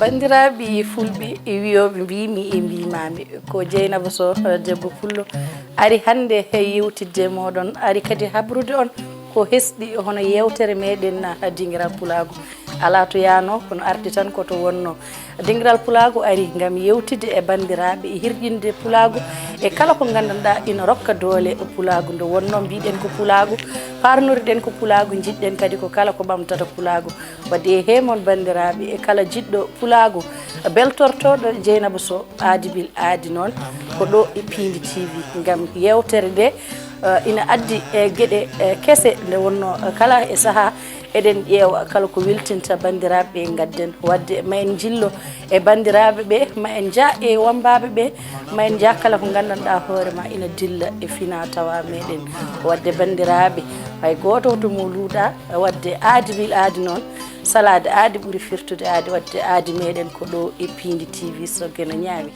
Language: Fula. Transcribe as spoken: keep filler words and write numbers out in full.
Banndiraaɓe fulɓe e wiyooɓe, mbimi e mbimami, ko Jeynaba Sow, debbo pullo, ari hannde e yewtidde e mooɗon, ari kadi habrude on ko hesɗi hono yewtere meɗen na dingiral pulaagu. Alaa to yaano, kono ardi tan ko to wonno. Dingiral pulaagu ari ngam yewtidde e banndiraaɓe, e hirƴinde pulaagu, e kala ko nganndanɗaa ina rokka doole pulaagu. Nde wonno mbiɗen ko pulaagu, parnoriɗen ko pulaagu, njiɗɗen kadi ko kala ko ɓamtata pulaagu. Wadde e hemon banndiraaɓe, e kala jiɗɗo pulaagu, beltortooɗo Jeynaba Sow, Aadi Bil Aadi noon, ko ɗo e Piindi T V ngam yewtere nde, eh, ina addi e geɗe, eh, kese. Nde wonno, eh, kala e sahaa eɗen ƴeewa kala ko weltinta banndiraaɓe ɓe ngadden. Wadde ma en njillo e banndiraaɓe ɓe, ma en njah e wambaaɓe ɓe, ma en njah kala ko nganndanɗaa hoore ma ina dilla e fina tawa meɗen. Wadde banndiraaɓe, hay gooto to mo luuɗa, wadde Aadi Bil Aadi noon, salaade aadi ɓuri firtude aadi, wadde aadi meɗen ko ɗo e Piindi T V so geno ñaawi.